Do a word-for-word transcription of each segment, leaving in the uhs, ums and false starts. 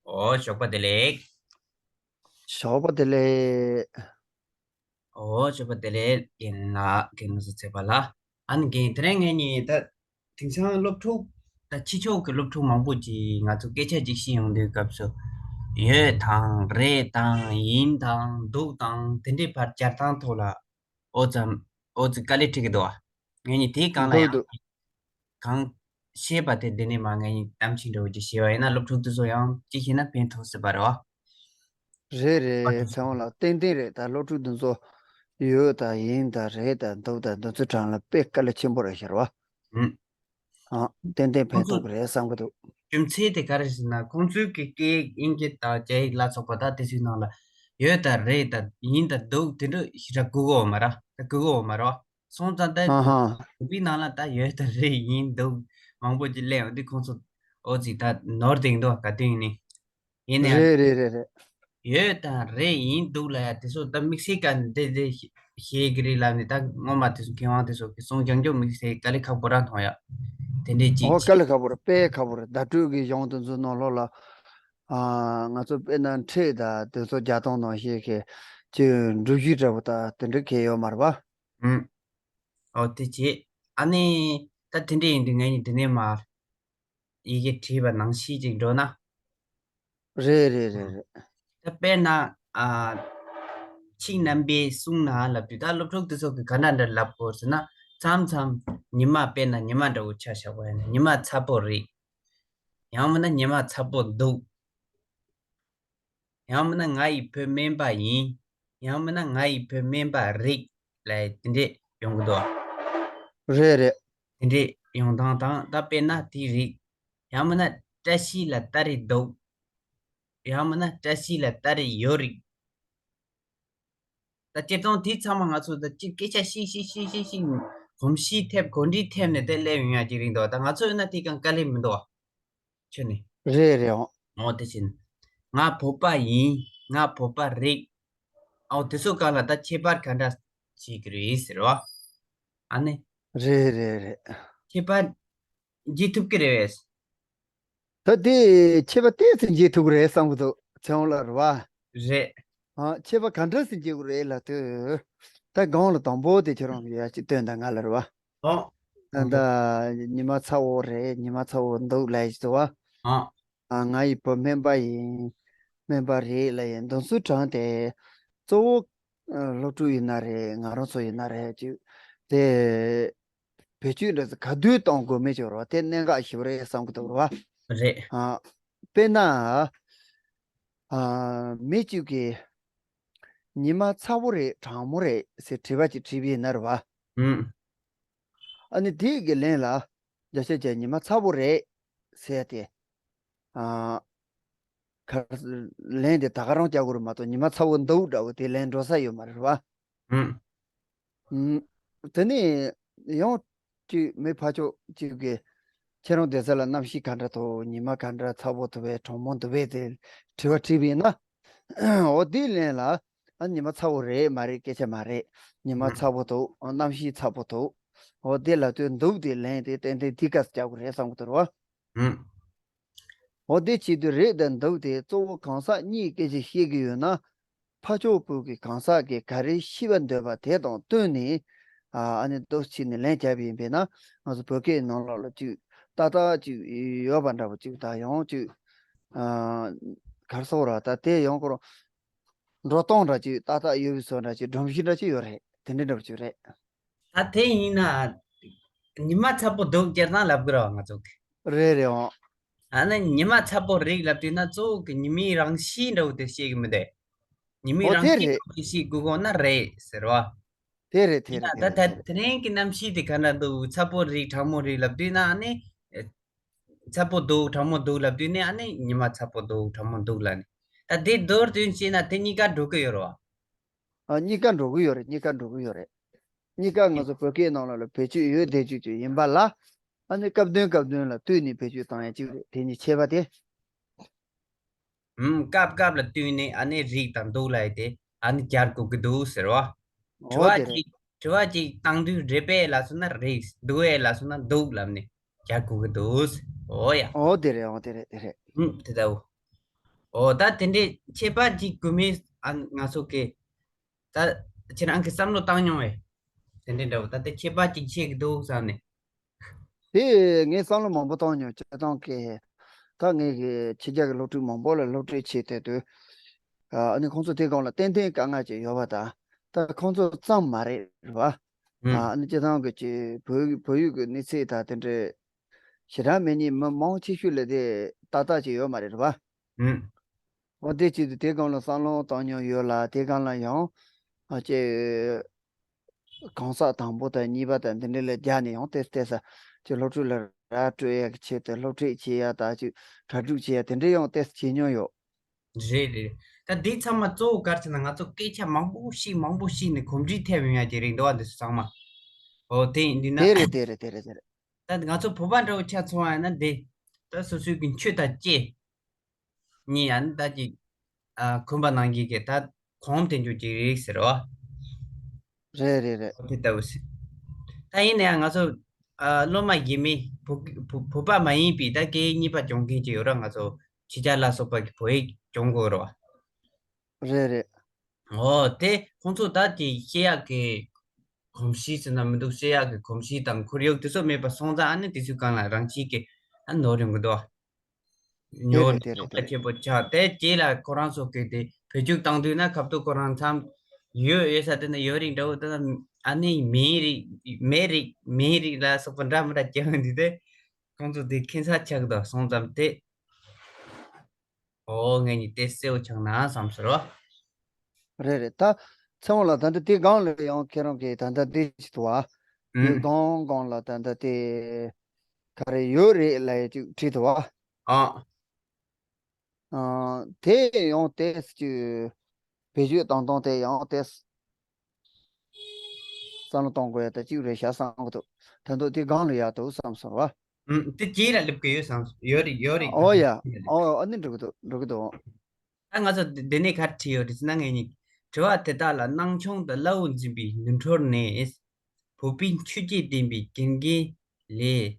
ཨོ་ཞོགས་པ་བདེ་ལེགས། ཞོགས་པ་བདེ་ལེགས། ཨོ་ཞོགས་པ་བདེ་ལེགས། རྒན་ལགས། རྒན་ལགས་སུ་ཚེ་བ་ལ། ཨ་ནི་རྒན་དེ་རིང་ངེད་གཉིས་ད་དེང་སང་སློབ་ཕྲུག་ད་ཕྱི་ཕྱོགས་ཀྱི་སློབ་ཕྲུག་མང་པོ་ཅིག་ང་ཚོ་སྐད་ཆ་ཅིག་བཤད་ཡོང་དུས་སྐབས་སུ་ཡོད་དང་རེད་དང་ཡིན་དང་འདུག་དང་དེ་འདྲའི་བར་སྦྱར་སྟངས་ཐོག་ལ་ཨོ་ཙམ་ཨོ་ཙི་དཀའ་ལས་འཕྲད་ཀྱི་འདུག་ཨ། ངེད་གཉིས་དེའི་སྒང་ལ་འདུག་ཡང་འདུག་གང་ཤེས་པ་དེ་འདི་ནས་མ་ངེད་གཉིས་གཏམ་ཅིག་འདྲ་བོ་ཅིག་བཤད་པ་ཡིན་ན་སློབ་ཕྲུག་དེ་ཚོ་ཡང་ཅིག་ཤེས་ན་ཕན་ཐོགས་སྲིད་པ་རེད་བ། རེད་ཨ་རེད། དེ་ཚེ་དབང་ལགས་ཏན་ཏན་རེད། ད་སློབ་ཕྲུག་འདི་ཚོ་ཡོད་ད་ཡིན་ད་རེད་ད་འདུག་ད་འདི་ཚོའི་གྲས་ལ་དཔེ་དཀའ་ལས་ཆེན་པོ་རེད་ཤག་རེད་བ། ཨུམ། ཨ་ཏན་ཏན་ཕན་ཁོང་ཚོ་ཐོགས་རེད་བསམ་གི་འདུག་རྒྱུ་མཚན་དེ་ག་རེ་ཟེར་ན་ཁོང་ཚོའི་གི་སྐད་དབྱིན་སྐད་དང་རྒྱ་ཡིག་ལ་སོགས་པ་ད་དེ་ཚོའི་ནང་ལ་ཡོད་ད་རེད་ད་ཡིན་ད་འདུག་དེ་འདྲ་ཞེ་དྲག་དགོས་ཀྱི་ཡོད་མ་རེད། ད་དགོས་ཀྱི་ཡོད་མ་རེད། སོང་ཙང་ད་ཨ་ཧ། ཁོང་པའི་ནང་ལ་ད་ཡོད་ད་རེད་ཡིན་འདུག་མང་པོ་ཅིག་གླེང་ཡོང་དུས་ཁོང་ཚོ་ཨོ་ཙི་ད་ནོར་དེ་འདུག་ག་དུས་ནི་ཡིན་ནའང་རེད་རེད་རེད་རེད། ཡོད་དང་རེད་ཡིན་འདུག་ལ་ཡ་དེ་ཚོ་ད་དམིགས་བསལ་ག་འདི་འདི་ཤེས་ཀྱི་རེད་ལབ་ནས་ད་ངོ་མ་དེ་ཚོ་མཁས་དབང་དེ་ཚོ་གི་གསུང་རྐྱང་རྐྱང་དམིགས་བསལ་དཀའ་ལས་ཁག་པོ་རང་མཐོང་ཡ། དེ་འདྲས་ཅིག་ཨོ་དཀའ་ལས་ཁག་པོ་རེད། དཔེ་ཁག་པོ་རེད། བརྡ་སྤྲོད་ཀྱི་གཞུང་དེ་ཚོ་ནང་ལོགས་ལ་ཨ་ང་ཚོ་དཔེར་ན་ཁྲིད་དང་དེ་ཚོ་རྒྱག་སྟངས་ནང་བཞིན་གྱི་ཅིག་འགྲུལ་བཞུད་འདྲ་པོ་ད་དེ་འདྲ་གས་ཡོད་མ་རེད་པ། ཨུམ། ཨོ་དེ་བྱེད། ཨ་ནི་ད་དེ་འདྲས་ཡིན་དུས་ངས་ནི་དེ་ནས་མར་ཡི་གེ་བྲིས་པ་ནང་བཞིན་ཅིག་འགྲོ་ན། རེད་རེད་རེད་རེད། ད་དཔེར་ན་ཨ་ཚིག་རྣམ་པའི་གསུང་ན་ལབ་དུས་ད་སློབ་ཕྲུག་དེ་ཚོ་གི་ག་འདྲ་འདྲ་ལབ་དགོས་ཟེར་ན་མཚམས་མཚམས་ཉི་མ་དཔེར་ན་ཉི་མ་འདྲ་བོ་ཆ་བཞག་པ་ཡིན་ན་ཉི་མ་ཚ་པོ་རེད། ཡང་མིན་ན་ཉི་མ་ཚ་པོ་འདུག་ཡང་མིན་ན་ང་ཡི་བུ་སྨན་པ་ཡིན། ཡང་མིན་ན་ང་ཡི་བུ་སྨན་པ་རེད་ལབ་དེ་འདྲས་ཡོང་གི་འདུག་རེད་རེད། དེ་འདྲས་ཡོང་སྟངས་དང་ད་དཔེར་ན་དེ་རིགས། ཡང་མིན་ན་བཀྲ་ཤིས་ལ་སྟ་རེ་འདུག་ཡང་མིན་ན་བཀྲ་ཤིས་ལ་སྟ་རེ་ཡོད་རིགས། ད་སྤྱིར་བཏང་དེ་ཚང་མ་ང་ཚོ་ད་ཅིག་སྐད་ཆ་ཤིག་ཤིག་ཤིག་ཤིག་ཤིག་གོམས་གཤིས་ཐེབས་གོ་སྒྲིག་ཐེབས་ནས་དེ་སླེབས་ཡོང་ཡ་ཅིག་རིགས་འདུག་ད་ང་ཚོ་ཡིན་ན་དེ་གང་དཀའ་ལས་མི་འདུག་བ། ཁྱོད་ནི། རེད་རེད་འོང་། འོ་དེ་བཞིན། ང་བོད་པ་ཡིན། ང་བོད་པ་རེད། འོ་དེ་ཚོ་གང་ལ་ད་ཁྱད་པར་ག་འདྲ་བྱེད་ཀྱི་རེད་ཟེར་བ། ཨ་ནི། རེད་རེད་རེད། ཁྱད་པར་འབྱེད་ཐུབ་ཀྱི་རེད་བས། ད་དེ་ཁྱད་པར་ཏོག་ཙམ་འབྱེད་ཐུབ་ཀྱི་རེད་བསམ་གྱི་འདུག་ཚེ་དབང་ལགས་རེད་བ། རེད། ཨ་ཁྱད་པར་ག་འདྲ་ཞིག་འབྱེད་དགོས་རེད་ལབ་དུས། ད་གོང་ལ་དང་པོ་དེ་ཁྱོད་རང་གིས་ཡ་ཅིག་སྟོན་དང་ང་ལ་རེད་བ། ཨོ། ད་ད་ཉི་མ་ཚ་བོ་རེད། ཉི་མ་ཚ་བོ་འདུག་ལབ་ཡ་ཅིག་འདུག་བ། ཨ། ཨ་ང་ཡི་བུ་སྨན་པ་ཡིན། སྨན་པ་རེད་ལབ་ཡ་འདི་ཚོའི་གྲས་དེ་གཙོ་བོ་ཨ་སློབ་ཕྲུག་ཡིན་ན་རེད། ང་རང་ཚོ་ཡིན་ན་རེད་ཅིག་དེ། བེད་སྤྱོད་འདྲ་ཚོ་ག་དུས་གཏོང་དགོས་མེད་ཅོག་རེད་བ། དེ་གནད་འགག་ཞིག་རེད་བསམ་གི་འདུག་རེད་བ། རེད། ཨ། དཔེར་ན། ཨ། མི་གཅིག་གིས། ཉི་མ་ཚ་བོ་རེད་གྲང་མོ་རེད་ཟེར་དྲི་བ་ཅིག་དྲིས་པ་ཡིན་ན་རེད་བ། ཨུམ། ཨ་ནི་དེའི་གི་ལན་ལ། བརྒྱ་ཆ་བརྒྱ་ཉི་མ་ཚ་བོ་རེད་ཟེར་ཏེ། ཨ། ག་ལན་དེ་ད་ག་རང་རྒྱག་དགོས་རེད་མ་གཏོགས་ཉི་མ་ཚ་བོ་འདུག་འདྲ་བོ་དེ་ལན་འགྲོ་ས་ཡོད་མ་རེད་བ། ཨུམ། ཨུམ། དེ་ནས་ཡང་ཅིག་མི་ཕར་ཕྱོགས་ཅིག་གིས་ཁྱེད་རང་བསྡད་ས་ལ་གནམ་གཤིས་ག་འདྲ་འདུག་ཉི་མ་ག་འདྲ་ཚ་པོ་འདུག་པས་གྲང་མོ་འདུག་པས་དེ་དྲི་བ་དྲིས་པས་ན། འོ་དེའི་ལན་ལ་ཨ་ཉི་མ་ཚ་པོ་རེད་མ་རེད་སྐད་ཆ་མ་རེད། ཉི་མ་ཚ་པོ་འདུག་གནམ་གཤིས་ཚ་པོ་འདུག་འོ་དེ་ལབ་དུས་འདུག་དེ་ལན་དེ་ཏན་ཏན་དེ་སྐབས་སུ་རྒྱག་དགོས་རེད་བསམ་གི་འདུག་རེད་བ། ཨུམ། འོ་དེ་བྱེད་དུས་རེད་དང་འདུག་དེ་གཙོ་བོ་གང་ཟག་གཉིས་སྐད་ཆ་བཤད་ཀྱི་ཡོད་ན། ཕར་ཕྱོགས་པོ་གི་གང་ཟག་གིས་ག་རེ་ཤེས་པ་འདོད་པ་དེ་དང་བསྟུན་ནས་ཨ་ཨ་ནི་འདུག་བྱས་ནས་ལན་བརྒྱབ་ཡིན་པས་ན་ང་ཚོ་བོད་སྐད་ནང་ལོགས་ལ་ཅིག་ཏག་ཏག་ཅིག་ཡོད་པ་འདྲ་པོ་ཅིག་ད་ཡང་ཅིག་ཨ་གར་སོགས་ར་ད་དེ་ཡང་ཁོ་རང་འགྲོ་སྟངས་འདྲ་ཅིག་ཏག་ཏག་ཡོད་པའི་བཟོ་འདྲ་ཅིག་སྒྲོམ་གཞི་འདྲ་ཅིག་ཡོད་རེད། དེ་འདྲ་འདྲ་པོ་ཅིག་རེད། ད་དེ་ཡིན་ན། ཉི་མ་ཚ་པོ་འདུག་སྤྱིར་བཏང་ལབ་དགོས་རེད་བ་ང་ཚོ་གི། རེད་རེད་འོང་། ཨ་ནི་ཉི་མ་ཚ་པོ་རེད་ལབ་དུས་ན་གཙོ་བོ་གི་ཉི་མའི་རང་གཤིས་འདྲ་བོ་དེ་ཤེས་གི་མི་འདུག་ཉི་མའི་ཨོ་རང་དེ་གཤིས་རེད། འདྲ་བོ་དེ་ཤེས་དགོས་གོ་ན་རེད་ཟེར་བ། དེ་རེད་དེ་ཡིན་རེད་ན་དེ་ད་རེད་དེ་ད་རེད། དེ་རིང་གི་གནམ་གཤིས་དེ་ག་འདྲ་འདུག་ཚ་པོ་རེད་གྲང་མོ་རེད་ལབ་དུས་ན་ཨ་ནི། ཚ་པོ་འདུག་གྲང་མོ་འདུག་ལབ་དུས་ནི་ཨ་ནི་ཉི་མ་ཚ་པོ་འདུག་གྲང་མོ་འདུག་ལབ་ནི། ད་དེ་མདོར་བསྡུས་བྱས་ན་དེ་གཉིས་ཀ་འགྲོ་གི་ཡོད་རེད་བ། ཨ་གཉིས་ཀ་འགྲོ་གི་ཡོད་རེད། གཉིས་ཀ་འགྲོ་གི་ཡོད་རེད། གཉིས་ཀ་ང་ཚོ་བོད་སྐད་ནང་ལ་ལ་བེད་སྤྱོད་ཡོད་བསྡད་རྒྱུ་ཅིག་ཡིན་པ་ལ། ཨ་ནི་སྐབས་དོན་སྐབས་དོན་ལ་ལྟོས་ནས་བེད་སྤྱོད་བཏང་ཡ་ཅིག་རེད། དེ་གཉིས་ཁྱད་པར་དེ། ཨུམ། སྐབས་སྐབས་ལ་ལྟོས་ནས་ཨ་ནི་རེད་དང་འདུག་ལབ་ཡ་དེ་ཨ་ནི་སྦྱར་དགོས་ཀྱི་འདུག་ཟེར་བ། དྲི་འོ་བ་དེ་རེད། ཅིག་དྲི་བ་ཅིག་བཏང་དུས་རེད་པས་ལབ་སོང་ན་རེད། འདུག་པས་ལབ་སོང་ན་འདུག་ལབ་ནས་སྦྱར་དགོས་ཀྱི་འདུག་འོ་ཡ། འོ་དེ་རེད། འོ་དེ་རེད་དེ་རེད། ཨུམ། དེ་ལྟ་བུ། ཨོ་ད་དེ་འདྲའི་ཁྱད་པར་ཅིག་དགོས་མིན་ཨ་ང་ཚོ་གི་ད་ཁྱེད་རང་གི་བསམ་བློ་བཏང་མྱོང་བས། དེ་འདྲའི་འདྲ་བོ་ད་ལྟ་ཁྱད་པར་ཅིག་ཤེས་ཀྱི་འདུག་བསམ་ནས། དེ་ངས་བསམ་བློ་མང་པོ་བཏང་མྱོང་། སྤྱིར་བཏང་གི་ད་ངས་གི་ཕྱི་རྒྱལ་གྱི་སློབ་ཕྲུག་མང་པོ་ལ་སློབ་ཁྲིད་བྱས་ཏེ་དུས་ཨ་ནི་ཁོང་ཚོ་དེ་སྒང་ལ་ཏན་ཏན་དཀའ་ངལ་ཅིག་ཡོད་པ་དང་། ད་ཁོང་ཚོ་ཙམ་མ་རེད་རེད་བ། ཨ་ཨ་ནི་སྤྱིར་བཏང་གི་ཅིག་བོད་བོད་ཡིག་གི་གནས་ཚད་དང་དེ་འདྲའི་ཞེ་དྲག་མེད་མཁན་མི་མང་ཆེ་ཤོས་ལ་དེ་ཏག་ཏག་ཅིག་ཡོད་མ་རེད་རེད་བ། ཨུམ། འོ་དེ་བྱེད་དུས་དེ་སྒང་ལ་བསམ་བློ་བཏང་མྱོང་ཡོད་ལ། དེ་སྒང་ལ་ཡང་ཨ་ཅེ་གང་ཟག་དང་པོ་དང་གཉིས་པ་དང་འདི་འདྲ་ལ་རྒྱག་ནས་ཡང་ཏོག་ཙམ་ཏོག་ཙམ་ཅིག་སློབ་ཕྲུག་ལ་ར་སྤྲོད་ཡག་གི་ཆེད་དུ་སློབ་ཁྲིད་བྱེད་ཡག་དང་ཅིག་གྲ་སྒྲིག་བྱེད་ཡག་དེ་འདྲ་ཡང་ཏོག་ཙམ་བྱེད་མྱོང་ཡོད། རེད་རེད། ད་འདི་ཚང་མ་གཙོ་བོ་ག་རེ་ཟེར་ན་ང་ཚོ་སྐད་ཆ་མང་པོ་ཤེས་མང་པོ་ཤེས་ནས་གོམས་འདྲིས་ཐེབས་ཡོང་ཡག་ཅིག་རེད་འདུག་བ། འདི་ཚོ་ཚང་མ། འོ་དེ་ཡིན་དུས་ན། དེ་རེད་དེ་རེད་དེ་རེད་དེ་རེད། ད་ང་ཚོ་བོད་པ་འདྲ་བོ་ཆ་མཚོན་པ་ཡིན་ན་འདི་ད་སོ་སོའི་གི་ཆོས་དང་སྐྱེས། གཉིས་ཡང་ད་ཅིག་ཨ་གོམས་པ་ནང་བཞིན་གྱི་ད་གོམས་དེ་འཇུག་ཅིག་རེད་ཟེར་བ། རེད་རེད་རེད། དེ་ལྟ་བུ་ཟེར། ད་ཡིན་ན་ཡང་ང་ཚོ་ཨ་སློབ་མ་ཡིན་མིན་བོད་བོད་བོད་པ་མ་ཡིན་པའི་ད་སྐད་ཡིག་གཉིས་པ་སྦྱོང་མཁན་ཅིག་ཡོད་ར། ང་ཚོ་ཕྱི་རྒྱལ་ལ་སོགས་པ་གི་བོད་ཡིག་སྦྱོང་དགོས་ར། རེད་རེད། འོ་དེ་ཁོང་ཚོ་ད་ཅིག་བཤད་ཡག་གི་གོམས་གཤིས་ཟེར་ན་མི་འདུག་བཤད་ཡག་གི་གོམས་གཤིས་དང་ཁོར་ཡུག་དེ་ཚོ་མེད་པ་སོང་ཙང་ཨ་ནི་དེ་ཚོའི་སྒང་ལ་རང་བཞིན་གྱི་ཨ་ནོར་ཡོང་གི་འདུག་དེ་ཉོ་རེད་དེ་རེད་དེ་རེད། ཆེ་པོ་ཆགས་དེ་རྗེས་ལ་ཁོ་རང་ཚོ་གི་དེ་བེད་སྤྱོད་བཏང་དུས་ན་ཁ་ཐུག་ཁོ་རང་ཚང་ཡོད་ཡོད་ས་དེ་ན་ཡོད་རིགས་འདྲ་བོ་དེ་ན་ཨ་ནི་མེད་རིགས་མེད་རིགས་མེད་རིགས་ལ་སོགས་པ་འདྲ་མི་འདྲ་རྒྱག་འདི་དེ་ཁོང་ཚོ་དེ་ཁྱད་མཚར་ཆགས་འདུག་སོང་ཙང་དེ། ཨོ་ངས་ནི་དེ་གསལ་བོ་ཆགས་ན་བསམ་ཟེར་བ། རེད་རེད། ད་ཚེ་དབང་ལགས་ད་ལྟ་དེ་སྒང་ལ་ཡང་ཁྱེད་རང་གིས་ད་ལྟ་དེ་ཅིག་འདུག་བ། ཨུམ། ཡུལ་སྒང་སྒང་ལ་ད་ལྟ་དེ་ག་རེ་ཡོད་རེད་ལབ་ཡ་ཅིག་བྲིས་འདུག་བ། ཨ། ཨ། དེ་ཡང་དེ་ཅིག་བེད་སྤྱོད་བཏང་སྟངས་དེ་ཡང་དེ་བསམ་བློ་གཏོང་དགོས་ཡ་ད་ཅིག་རེད་ཤག་བསམ་གི་འདུག་ད་དུང་དེ་སྒང་ལ་ཡག་འདུག་བསམ་སོང་བ། ཨུམ། དེ་རྗེས་ལ་སླེབས་ཀྱི་ཡོད་བསམ་ཡོད་རེད་ཡོད་རེད། ཨོ་ཡ། ཨོ་ཨ་ནི་འགྲོ་གི་འདུག་འགྲོ་གི་འདུག་ད་ང་ཚོ་འདི་ནས་ག་རེ་བྲིས་ཡོད་རེད་ཟེར་ན་ངེད་གཉིས་དྲི་བ་དེ་དག་ལ་སྣང་ཆུང་དང་སླ་བོར་འཛིན་པའི་ནོར་འཁྲུལ་ནི། བོད་པའི་ཆོས་བརྒྱུད་ལྡན་པའི་དགེ་རྒན་ལས་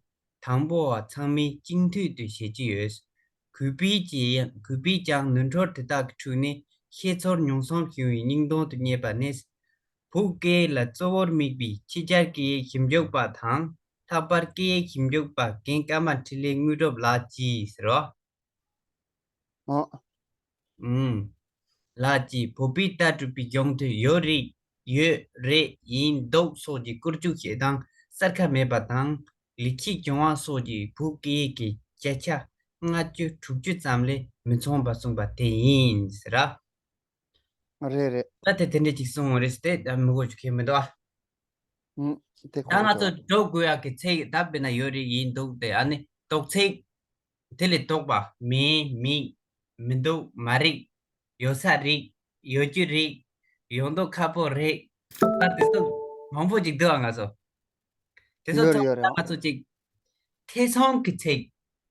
དང་པོ་བ་ཚང་མས་གཅིག་མཐུན་དུ་བྱེད་ཀྱི་ཡོད། གུས་པས་ཀྱང་གུས་པས་ཀྱང་ནོར་འཁྲུལ་དེ་དག་གི་ཁྲོད་ནས་ཤེས་ཚོར་མྱོང་བསམ་བྱུང་བའི་སྙིང་དོན་དུ་རྙེད་པ་ནི། བོད་སྐད་ལ་གཙོ་བོར་དམིགས་པའི་ཕྱི་རྒྱལ་སྐད་ཡིག་ཞིབ་འཇུག་པ་དང་ལྷག་པར་སྐད་ཡིག་ཞིབ་འཇུག་པ་རྒན་ཀརྨ་འཕྲིན་ལས་དངོས་གྲུབ་ལགས་ཀྱིས་ཟེར་རོ། ཨོ། ཨུམ། ལགས་ཀྱིས་བོད་པའི་ལྟ་གྲུབ་པའི་སྦྱོང་ཐོས་ཡོད་རེད། ཡོད་རེད་ཡིན་འདུག་སོགས་ཀྱི་བཀོལ་སྤྱོད་བྱེད་སྟངས་གསལ་ཁ་མེད་པ་དང་ལེགས་བཤད་ལྗོན་དབང་སོགས་ཀྱིས་བོད་སྐད་ཡིག་གི་བརྒྱ་ཆ་ལྔ་བཅུ་དྲུག་ཅུ་ཙམ་ལས་མི་མཚུངས་པ་གསུངས་པ་དེ་ཡིན་ཟེར་ར། རེད་རེད། ད་དེ་དེ་འདྲས་ཅིག་གསུངས་ཡོད་རེད་ཟེར་ཏེ་ད་མི་གོ་ཅིག་ཁེལ་མི་འདུག་ཨ། ཨུམ། དེ་ད་ཁོ་ང་ཚོ་ཚོ་འགྲོ་དགོས་ཡག་གི་ཚེ་ད་དཔེར་ན་ཡོད་རེད་ཡིན་འདུག་སྟེ་ཨ་ནི་དོགས་ཚིག་དེ་ལས་ལྡོག་པ། མེད་མེད། མི་འདུག་མ་རེད། ཡོད་ས་རེད། ཡོད་རྒྱུ་རེད། ཡོང་མདོག་ཁ་པོ་རེད། ད་དེ་ཚོ་མང་པོ་ཅིག་འདུག་ཨ་ང་ཚོ། དེ་ཚོ་ཡོད་རེད་ཚང་ཡོད་མ་རེད། ང་ཚོ་ཅིག་ཐེ་ཚོམ་གྱི་ཚིག་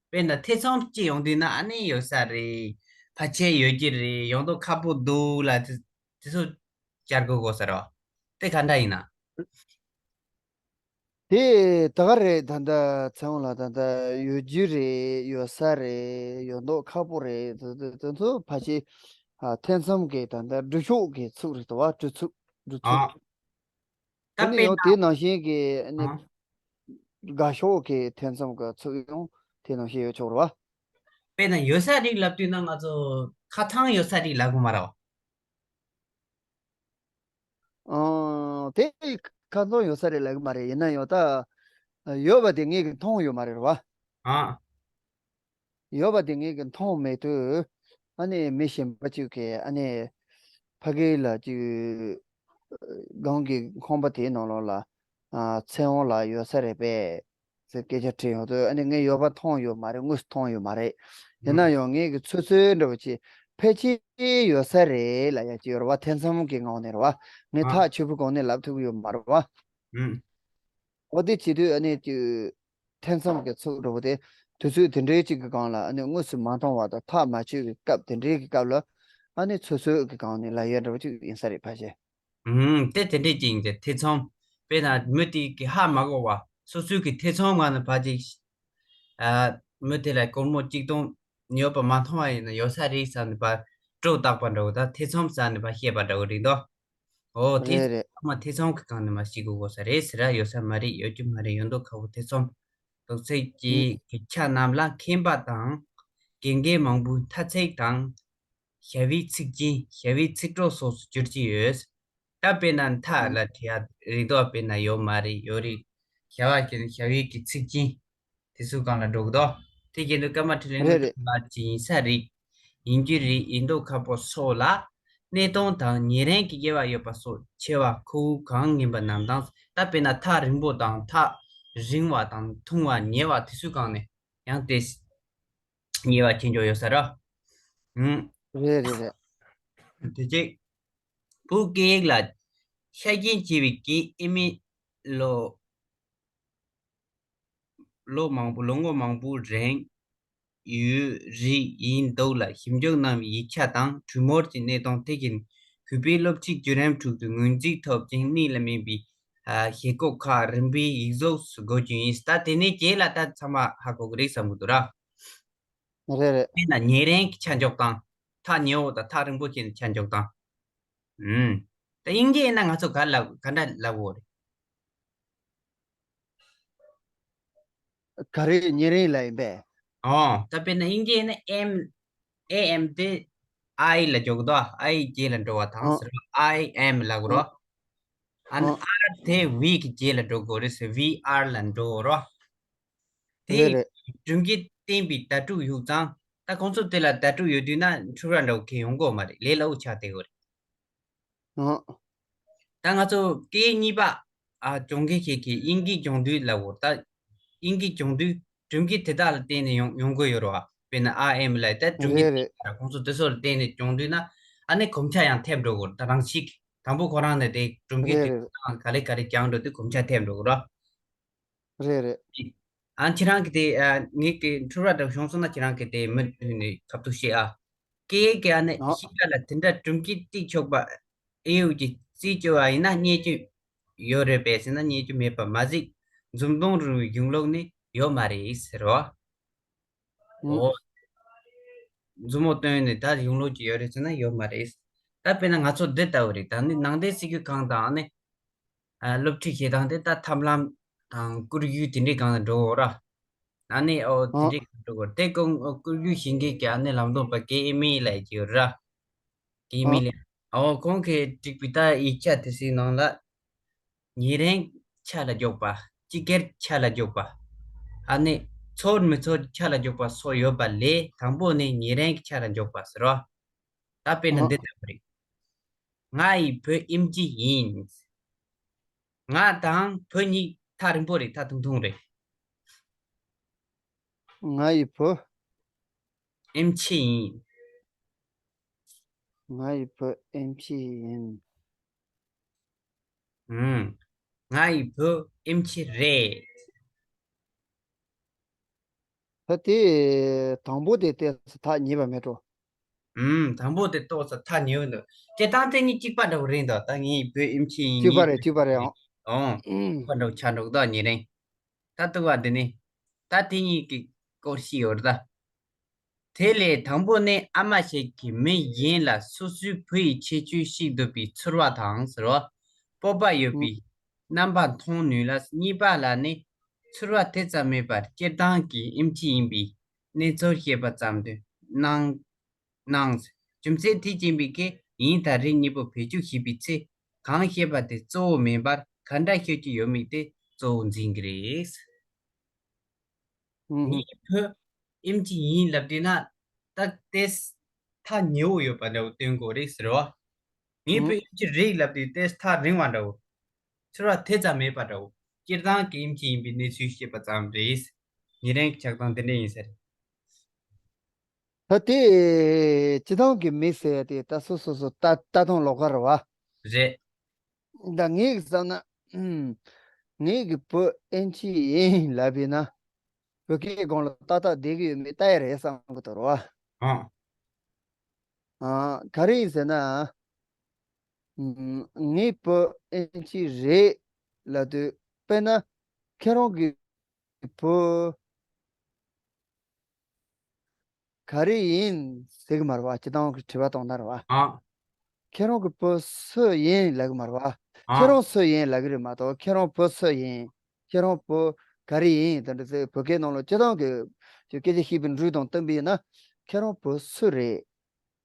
དཔེར་ན་ཐེ་ཚོམ་སྐྱེ་ཡོང་དུས་ན་ཨ་ནི་ཡོད་ས་རེད། ཕལ་ཆེར་ཡོད་ཀྱི་རེད། ཡོང་མདོག་ཁ་པོ་འདུག་ལ་དེ་དེ་ཚོ་བཅར་དགོས་དགོས་ས་རེད་བ། དེ་ག་འདྲ་ཡིན་ན། དེ་ད་ག་རེད། ད་ལྟ་ཚེ་དབང་ལགས་ད་ལྟ་ཡོད་རྒྱུ་རེད། ཡོད་ས་རེད། ཡོད་མདོག་ཁ་པོ་རེད། དེ་དེ་དེ་ཚོ་ཕལ་ཆེར་ཨ་ཐེ་ཚོམ་གྱི་ད་ལྟ་འགྲུལ་ཆོག་གི་ཚུགས་རེད་དོ་བ། འགྲུལ་ཚུགས་འགྲུལ་ཨ། ཚུགས། ད་དེ་ནས་དཔེར་ཡང་ན། དེ་ནང་བཞིན་གྱི་ཨ་ནི་ཨ། དགའ་ཤོས་ཀྱི་ཐེ་ཚོམ་གྱི་ཚུགས་ཡང་དེ་ནང་བཞིན་ཡོད་ཆོག་རེད་བ། དཔེར་ན་ཡོད་ས་རེད་ལབ་དུས་ན་ང་ཚོ་ཁ་ཚང་ཡོད་ས་རེད་ལབ་དགོས་མ་རེད་བ། ཨང་། དེ་ཁ་ཚང་ཡོད་ས་རེད་ལབ་གི་མ་རེད། ཡིན་ན་ཡང་ད་ཡོད་པ་དེ་ངས་གི་མཐོང་ཡོད་མ་རེད་བ། ཨ། ཡོད་པ་དེ་ངས་གི་མཐོང་མེད་དུས་ཨ་ནི་མི་གཞན་པ་ཅིག་གིས་ཨ་ནི་ཕ་གི་ལ་ཅིག་སྒང་གི་ཁང་པ་དེའི་ནང་ལོགས་ལ་ཨ་ཚེ་དབང་ལགས་ཡོད་ས་རེད་པས་ཟེར་སྐད་ཆ་དྲིས་ཡོང་དུས་ཨ་ནི་ངས་ཡོད་པ་མཐོང་ཡོད་མ་རེད། དངོས་སུ་མཐོང་ཡོད་མ་རེད། ཡིན་ཨ། ན་ཡང་ངས་གི་ཚོད་ཚོད་འདྲ་བོ་ཅིག་ཕལ་ཆེར་ཡོད་ས་རེད་ལབ་ཡ་ཅིག་ཡོད་རེད་བ། ཐེ་ཚོམ་གྱི་ངང་ནས་རེད་བ། ངས་ཨ། ཐག་ཆོད་པོ་གང་ནས་ལབ་ཐུབ་ཀྱི་ཡོད་མ་རེད་བ། ཨུམ། འོ་དེ་བྱེད་དུས་ཨ་ནི་ཅིག་ཐེ་ཚོམ་གྱི་ཚུགས་འགྲོ་བ་དེ་དུས་ཚོད་དེ་འདྲའི་ཅིག་གི་སྒང་ལ་ཨ་ནི་དངོས་སུ་མ་མཐོང་བ་དང་ཐག་མ་ཆོད་ཀྱི་སྐབས་དེ་འདྲའི་གི་སྐབས་ལ་ཨ་ནི་ཚོད་ཚོད་ཀྱི་སྒང་ནས་ལབ་ཡ་འདྲ་བོ་ཅིག་ཡིན་ས་རེད་ཕལ་ཆེར། ཨུམ། དེ་དེ་འདྲའི་ཅིག་ཡིན་ཏེ་ཐེ་ཚོམ། དཔེར་ན་མི་དེ་གི་ཧ་མ་གོ་བ་སོ་སོའི་གི་ཐེ་ཚོམ་ངང་ནས་ཕར་ཅིག་ཨ་མི་དེ་ལ་སྒོར་མོ་གཅིག་སྟོང་ ཡོད་པ་མ་མཐོང་བ་ཡིན་ན་ཡོད་ས་རེད་བསམ་ནས་པ་སྒྲོ་བཏགས་པ་འདྲ་བོ་དང་ཐེ་ཚོམ་ཟ་ནས་པ་བཤད་པ་འདྲ་བོ་རེད་དོ། ཨོ་དེ་རེད་རེད། ཚང་མ་ཐེ་ཚོམ་གྱི་སྒང་ནས་མ་ཤི་དགོས་དགོས་ས་རེད་ཟེར་ར། ཡོད་ས་མ་རེད། ཡོད་རྒྱུ་མ་རེད། ཡོད་མདོག་ཁ་པོ་ཐེ་ཚོམ། རྡོག་རྩེག་གི་ཨུ་གི་ཆ་རྣམས་ལ་མཁན་པ་དང་དགེ་རྒན་མང་པོའི་མཐའ་ཚིག་དང་། བྱ་བའི་ཚིག་རྒྱན། བྱ་བའི་ཚིག་གྲོགས་སོགས་སུ་བསྒྱུར་གྱི་ཡོད། ད་དཔེར་ན་མཐའ་ལ་བྲི་ཡ་རེད་དོ། དཔེར་ན་ཡོད་མ་རེད། ཡོད་རེད། བྱ་བ་ཀྱི་བྱ་བའི་གི་ཚིག་རྒྱན་དེ་ཚོའི་སྒང་ལ་འགྲོ་གི་དོ། དེ་བཞིན་དུ་ཀརྨ་ཕྲིན་ལས་རྣམ་རེད་རེད། གྲངས་ལ་ཅི་ཡིན་ས་རེད། ཡིན་རྒྱུ་རེད། ཡིན་མདོག་ཁ་པོ་སོགས་ལ་གནས་སྟངས་དང་ཉེ་རིང་གི་དབྱེ་བ་ཡོད་པ་སོགས་ཆེ་བ་ཁུ་བོ་གང་ངེས་པ་རྣམས་དང་། ད་དཔེར་ན་ཐག་རིང་པོ་དང་ཐག་རིང་བ་དང་ཐུང་བ་ཉེ་བ་དེ་ཚོའི་སྒང་ནས་ཡང་དེ་ཉེ་བ་ཁྱེར་འཇོག་ཡོད་ས་ར། ཨུམ། རེད་རེད་རེད། དེ་རྗེས་བོད་སྐད་ཡིག་ལ་ཤ་རྐྱེན་བྱེད་པའི་རྐྱེན་ཨེ་མའི་ལོ། ལོ་མང་པོ་ལོ་ངོ་མང་པོའི་རིང་ཡུལ་རིགས་ཡིན་མདོག་ལ་ཞིབ་འཇུག་གནང་བའི་ཡིག་ཆ་དང་གྲོས་མོལ་གྱི་གནས་སྟངས་དེ་བཞིན་གུས་པས་སློབ་ཁྲིད་བརྒྱུད་རིམ་ཁྲོད་དུ་ངོས་འཛིན་ཐོབ་ཅིང་གནད་ལ་སྨིན་པའི་ཨ་བྱེད་སྒོ་ཁག་རིམ་པས་ཡིག་གཟུགས་སུ་འགོད་རྒྱུ་ཡིན། ད་དེ་ནས་རྗེས་ལ་ད་ཚང་མ་ཧ་གོ་གི་རེད་བསམ་གི་འདུག་ར། རེད་རེད། དཔེར་ན་ཉེ་རིང་གི་ཆ་འཇོག་སྟངས། ཐག་ཉེ་བོ་དང་ཐག་རིང་པོ་བྱས་ནས་ཆ་འཇོག་སྟངས། ཨུམ། ད་དབྱིན་ཇི་ཡིན་ན་ང་ཚོ་ག་ལ་ག་འདྲ་ལབ་དགོས་རེད། ག་རེ་ཉེ་རིང་ལ་ཡིན་པས། ཨོ། ད་དཔེར་ན་དབྱིན་ཇི་ཡིན་ན་M། A M དེ་I ལ་འཇོག་གི་འདུག I རྗེས་ལ་འགྲོ་བ་དང་ཟེར་བ། I M ལབ་དགོས་རོ། ཨ་ནི་R དེ་V གི་རྗེས་ལ་འགྲོ་དགོས་རེད་ཟེར། V R ལ་འགྲོ་དགོས་རོ། དེ་རེད་རེད། སྒྲུང་གིས་བསྟན་པའི་བརྡ་སྤྲོད་ཡོད་ཙང་ད་ཁོང་ཚོ་དེ་ལ་བརྡ་སྤྲོད་ཡོད་དུས་ན་འཁྲུལ་བ་འདྲ་བོ་གང་ཡང་ཡོང་གི་མ་རེད། ལས་སླ་བོ་ཆགས་བསྡད་ཡོད་རེད། ཨང་། ད་ང་ཚོ་སྐད་གཉིས་པ་ཨ་སྦྱོང་མཁན་ཞིག་གིས་དབྱིན་སྐད་སྦྱོང་དུས་ལབ་དགོས། ད་དབྱིན་སྐད་སྦྱོང་དུས་སྒྲུང་གིས་དེ་དག་ལ་བརྟེན་ནས་ཡོང་ཡོང་གི་ཡོད་རེད་བ། དཔེར་ན་I M ལབ་ད་སྒྲུང་གིས་རེད་རེད། ཁོང་ཚོ་དེ་ཚོ་ལ་བརྟེན་ནས་སྦྱོང་དུས་ན་ཨ་ནི་གོམས་ཆ་ཡང་ཐེབས་འགྲོ་དགོས་རེད། ད་རང་ཤི་དང་པོ་ཁོ་རང་ནས་དེ་སྒྲུང་གིས་རེད་དེ་རེད། ག་ལེ་ག་ལེ་སྦྱངས་འགྲོ་དུས་གོམས་ཆ་ཐེབས་འགྲོ་དགོས་རེད། རེད་རེད། ཨ་ཁྱེད་རང་གི་དེ་ཨ་ངེད་ཀྱི་འཁྲུལ་བ་འདྲ་བྱུང་སོང་ན་ཁྱེད་རང་གི་དེ་མི་ནི་ཁ་ཐུག་བཤད་ཨ། སྐད་ཡིག་གི་ཨ་ནི་ཨ་ཤེས་པ་ལ་དེ་འདྲ་གྲུབ་འབྲས་ཏིག་ཆོག་པ་ཨེ་ཡོད་ཀྱི་རྩིས་བཅོལ་བ་ཡིན་ན་རྙེད་རྒྱུ་ཡོད་རེད་པས་ཟེར་ན་རྙེད་རྒྱུ་མེད་པ་མ་ཟད་འཛུམ་མདངས་རིང་བའི་གཞུང་ལུགས་ནི་ཡོད་མ་རེད་ཟེར་རོ། ཨོ། མཛུབ་མོ་བསྟན་ནས་ད་གཞུང་ལུགས་ཀྱི་ཡོད་རེད་ཟེར་ན་ཡོད་མ་རེད། ད་དཔེར་ན་ང་ཚོ་འདི་ལྟ་བུ་རེད། ད་ནི་ནང་བསྟན་སྲིད་བྱུས་གང་དང་ནི་ཨ་སློབ་ཁྲིད་བྱེད་སྟངས་དེ་ད་ཐབས་ལམ་དང་བསྐུར་རྒྱུ་དེ་འདྲའི་སྒང་ལ་འགྲོ་འོ་ར། ཨ་ནི་ཨོ་དེ་ཨ་འདྲའི་སྒང་འགྲོ་དགོས་རེད། དེ་ཀོང་ཨོ་བསྐུར་རྒྱུ་བྱེད་མཁན་གྱི་ཨ་ནི་ལམ་སྟོན་པ་དགེ་ཨེ་མི་ལབ་ཀྱི་ཡོད་ར། དགེ་ཨེ་མི་ཨ་ལབ། ཨོ་ཁོང་གིས་བྲིས་པའི་ད་ཡིག་ཆ་དེ་ཚོའི་ནང་ལ། ཉེ་རིང་ཆ་ལ་འཇོག་པ། སྤྱི་སྒེར་ཆ་ལ་འཇོག་པ། ཨ་ནི་ཚོར་མི་ཚོར་ཆ་ལ་འཇོག་པ་སོགས་ཡོད་པ་ལས་དང་པོ་ནི་ཉེ་རིང་གི་ཆ་ལ་འཇོག་པ་ཟེར་རོ། ད་དཔེར་ན་འདི་ལྟ་བུ་རེད། ང་ཡི་བུ་ཨེམ་ཆི་ཡིན། ང་དང་བུ་གཉིས་ཐག་རིང་པོ་རེད། ཐག་ཐུང་ཐུང་རེད། ང་ཡི་བུ་ཨེམ་ཆི་ཡིན། ང་ཡི་བུ་ཨེམ་ཆི་ཡིན། ཨུམ། ང་ཡི་བུ་ཨེམ་ཆི་རེད། ད་དེ་དང་པོ་དེ་ཏོག་ཙམ་ཐག་ཉེ་བ་མེད་འགྲོ། ཨུམ། དང་པོ་དེ་ཏོག་ཙམ་ཐག་ཉེ་བ་འདུག་སྤྱིར་བཏང་དེ་གཉིས་གཅིག་པ་འདྲ་བོ་རེད་འདུག་ད་ངའི་བུ་ཨེམ་ཆི་ཡིན། གཅིག་པ་རེད། གཅིག་པ་རེད་ཨང་། ཨང་། ཨུམ། གཅིག་པ་འདྲ་བོ་ཆགས་འགྲོ་གི་འདུག་ཉེ་རིང་། ད་ལྟ་བ་འདི་ནི། ད་དེ་གཉིས་ཀྱི་སྐོར་ཞིག་ཡོད་རེད་ད། དེ་ལས་དང་པོ་ནི་ཨ་མ་ཞིག་གིས་མི་གཞན་ལ་སོ་སོའི་བུ་ཡི་ཁྱད་ཆོས་ཤེས་ཐུབ་པའི་ཚོར་བ་དང་ཟེར་བ། སྤོབས་པ་ཡོད་པའི་རྣམ་པ་མཐོང་ནུས་ལ། གཉིས་པ་ལ་ནི་ཚོར་བ་དེ་ཙམ་མེད་པར་སྤྱིར་བཏང་གི་ཨེམ་ཆི་ཡིན་པའི་གནས་ཚུལ་བཤད་པ་ཙམ་དུ་སྣང་། སྣང་། རྒྱུ་མཚན་དེས་རྐྱེན་པས་ཁོས་ཡིན་དང་རེད་གཉིས་པོ་བེད་སྤྱོད་བྱེད་པའི་ཚེ་གང་བཤད་པ་དེ་གཙོ་བོ་མིན་པར་ག་འདྲ་ཤོད་ཀྱི་ཡོད་མེད་དེ་གཙོ་བོ་འཛིན་གྱི་རེད། ངའི་བུ་ཨེམ་ཆི་ཡིན་ལབ་དུས་ན་ད་ཏེས་ཐག་ཉེ་བོ་ཡོད་པ་འདྲ་བོ་སྟོན་དགོས་རེད་ཟེར་བ། ངའི་བུ་ཨེམ་ཆི་རེད་ལབ་དུས་ཏེས་ཐག་རིང་བ་འདྲ་བོ། ཚོར་བ་དེ་ཙམ་མེད་པ་འདྲ་བོ། སྤྱིར་བཏང་གི་ཨེམ་ཆི་ཡིན་པའི་གནས་ཚུལ་བཤད་པ་ཙམ་རེད། ཉེ་རིང་གི་ཆགས་སྟངས་དེ་འདྲ་ཡིན་ས་རེད། ད་དེ་སྤྱིར་བཏང་གི་མི་ཟེར་ཡ་དེ་ད་སོ་སོ་སོ་ལྟ་ལྟ་སྟངས་ལོགས་ཀ་རེད་བ། རེད། ད་ངས་བསམ་ན། ངས་ཀྱི་བུ་ཨེམ་ཆི་ཡིན་ལབ་པས་ན། བོད་སྐད་སྒང་ལ་ཏག་ཏག་བསྡད་ཀྱི་ཡོད་མེད་ལྟ་ཡ་རེད་བསམ་གི་འདུག་རོ། ཨ། ཨ། ག་རེ་ཡིན་ཟེར་ན། ངའི་བུ་ཨེམ་ཆི་རེད་ལབ་དུས་དཔེར་ན་ཁྱེད་རང་གི་བུ། ག་རེ་ཡིན་ཟེར་གི་མ་རེད་བ། སྤྱིར་བཏང་གི་དྲི་བ་བཏང་ན་རེད་བ། ཨ། ཁྱེད་རང་གི་བུ་སུ་ཡིན་ལབ་གི་མ་རེད་བ། ཨ། ཁྱེད་རང་སུ་ཡིན་ལབ་གི་རེད་མ་གཏོགས་ཁྱེད་རང་བུ་སུ་ཡིན། ཁྱེད་རང་བུ་ག་རེ་ཡིན་དེ་འདྲ་ཟེར། བོད་སྐད་ནང་ལ་སྤྱིར་བཏང་གི་ཅིག་སྐད་ཆ་བཤད་པའི་འགྲོས་དང་བསྟུན་པ་ཡིན་ན། ཁྱེད་རང་བུ་སུ་རེད།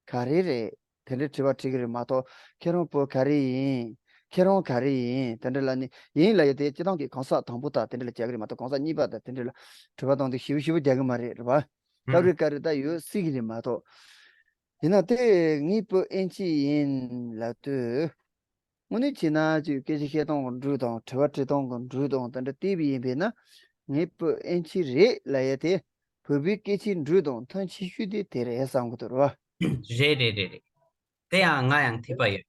ག་རེ་རེད། དེ་འདྲའི་དྲི་བ་དྲི་གི་རེད་མ་གཏོགས། ཁྱེད་རང་བུ་ག་རེ་ཡིན། ཁྱེད་རང་ག་རེ་ཡིན། དེ་འདྲ་ལབ་ནས་ཡིན་ལབ་ཡ་དེ་སྤྱིར་བཏང་གི་གང་ཟག་དང་པོ་དག་དེ་འདྲ་ལ་རྒྱག་གི་རེད་མ་གཏོགས། གང་ཟག་གཉིས་པ་དག་དེ་འདྲ་ལ་དྲི་བ་བཏང་དུས་ཞིབ་ཞིབ་རྒྱག་གི་མ་རེད། རེད་བ། ཨུམ། སྐབས་རེ་སྐབས་རེ་ད་ཡོད་སྲིད་གི་རེད་མ་གཏོགས། ཡིན་ན་དེ་ངའི་བུ་ཨེན་ཆི་ཡིན་ལབ་དུས། དངོས་གནས་བྱས་ན་ཅིག་སྐད་ཆ་བཤད་སྟངས་ཀྱི་འགྲོས་དང་དྲི་བ་དྲི་སྟངས་ཀྱི་འགྲོས་དང་དེ་འདྲ་བལྟས་པ་ཡིན་པས་ན། ངའི་བུ་ཨེན་ཆི་རེད་ལབ་ཡ་དེ་བོད་པའི་སྐད་ཆའི་འགྲོས་དང་མཐུན་ཆེ་ཤོས་དེ་དེ་རེད་བསམ་གྱི་འདུག་རེད་བ། རེད་རེད་རེད་རེད། དེ་ཡང་ང་ཡང་འཐད་པ་ཡོད།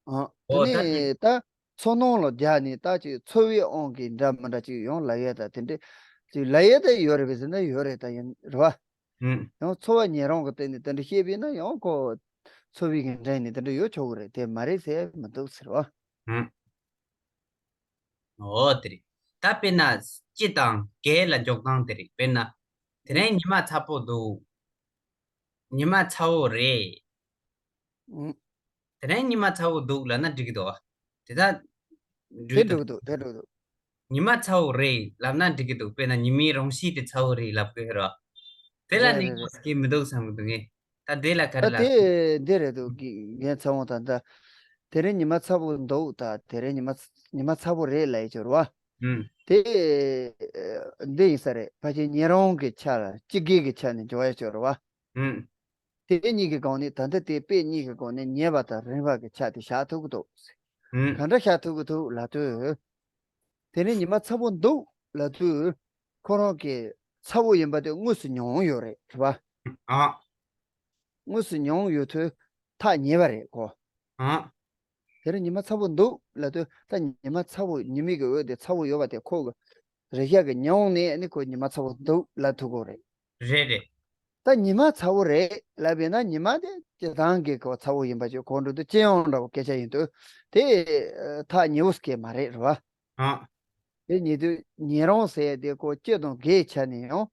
ཨ། དེ་འོ་ད་དེ། ནས་ད་ཚོར་སྣང་ལ་རྒྱག་ནས་ད་ཅིག་ཚོར་བའི་དབང་གིས་འདྲ་མི་འདྲ་ཅིག་ཡང་ལབ་ཡ་ད་དེ་འདྲ་ཅིག་ལབ་ཡ་ད་ཡོད་རེད་པས་ཟེར་ན་ཡོད་རེད། ད་ཡིན་རེད་བ། ཨུམ། ཡང་ཚོར་བ་ཉན་རང་གི་སྟེང་ནས་དེ་འདྲ་བཤད་པས་ན་ཡང་ཁོ་ཚོར་བའི་གི་འདྲེན་ནས་དེ་འདྲ་ཡོད་ཆོག་གི་རེད། དེ་མ་རེད་ཟེར་མི་འདུག་ཟེར་བ། ཨུམ། འོ་དེ་རེད། ད་དཔེར་ན་སྤྱི་དང་སྒེར་ལ་འཇོག་སྟངས་དེ་རེད། དཔེར་ན་དེ་རིང་ཉི་མ་ཚ་པོ་འདུག་ཉི་མ་ཚ་བོ་རེད། ཨུམ། དེ་རིང་ཉི་མ་ཚ་བོ་འདུག་ལབ་ན་འགྲིག་གི་འདུག་དེ་ད་དེ་འགྲིག་འགྲིག་འདུག་དེ་འགྲིག་འདུག་ཉི་མ་ཚ་བོ་རེད་ལབ་ན་འགྲིག་གི་འདུག་དཔེར་ན་ཉི་མའི་རང་གཤིས་དེ་ཚ་བོ་རེད་ལབ་དགོས་ར། དེ་ལ་རེད་ནི་རེད་རེད། ངོ་སྐྱེ་མི་འདུག་བསམ་གི་འདུག་ངས། ད་དེ་ལ་ག་རེ་ད་ལབ། དེ་འདི་རེད་འདུག་རྒན་ཚ་བོ་ད་ད། དེ་རིང་ཉི་མ་ཚ་བོ་འདུག་ད་དེ་རིང་ཉི་མ་ཉི་མ་ཚ་བོ་རེད་ལབ་ཡ་ཅིག་རེད་བ། ཨུམ། དེ་འདི་ཡིན་ས་རེད། ཕལ་ཆེར་ཉན་རང་གི་ཆ་ལ་སྤྱི་སྒེར་གྱི་ཆ་ནས་འཇོག་ཡ་ཅིག་རེད་བ། ཨུམ། དེ་གཉིས་ཀྱི་སྒང་ནས་ད་ལྟ་དེ་དཔེ་གཉིས་ཀྱི་སྒང་ནས་ཉན་པ་དང་རིག་པ་གི་ཆ་དེ་བཞག་ཐུབ་ཀྱི་འདུག་ཨུམ། ག་འདྲ་བཞག་ཐུབ་ཀྱི་འདུག་ལབ་དུས། དེ་ནས་ཉི་མ་ཚ་པོ་འདུག་ལབ་དུས། ཁོ་རང་གི་ཚ་པོ་ཡིན་པ་དེ་དངོས་སུ་མྱོང་ཡོད་རེད། རེད་པ། ཨ། དངོས་སུ་མྱོང་ཡོད་དུས་ཐག་ཉེ་བ་རེད་ཁོ། ཨ། དེ་རིང་ཉི་མ་ཚ་པོ་འདུག་ལབ་དུས་ད་ཉི་མ་ཚ་པོ་ཉི་མའི་གི་འོད་དེ་ཚ་པོ་ཡོད་པ་དེ་ཁོ་གི་རེག་བྱ་གི་མྱོང་ནས་ནི་ཁོ་ཉི་མ་ཚ་པོ་འདུག་ལབ་ཐུབ་ཀྱི་རེད། རེད་རེད། ད་ཉི་མ་ཚ་པོ་རེད་ལབ་པས་ན་ཉི་མ་དེ་སྤྱིར་བཏང་གི་ཁོ་ཚ་པོ་ཡིན་པ་ཅིག་གོ་འགྲོ་དུས་སྤྱི་ཡོངས་འདྲ་བོ་སྐད་ཆ་ཡིན་དུས་དེ་ཐག་ཉེ་བོ་སྐད་མ་རེད། རེད་བ། ཨ། དེ་ཉེ་དུས་ཉན་རང་ཟེར་ཡ་དེ་ཁོ་སྤྱི་དང་སྒེར་ཆ་ནས་ཡང་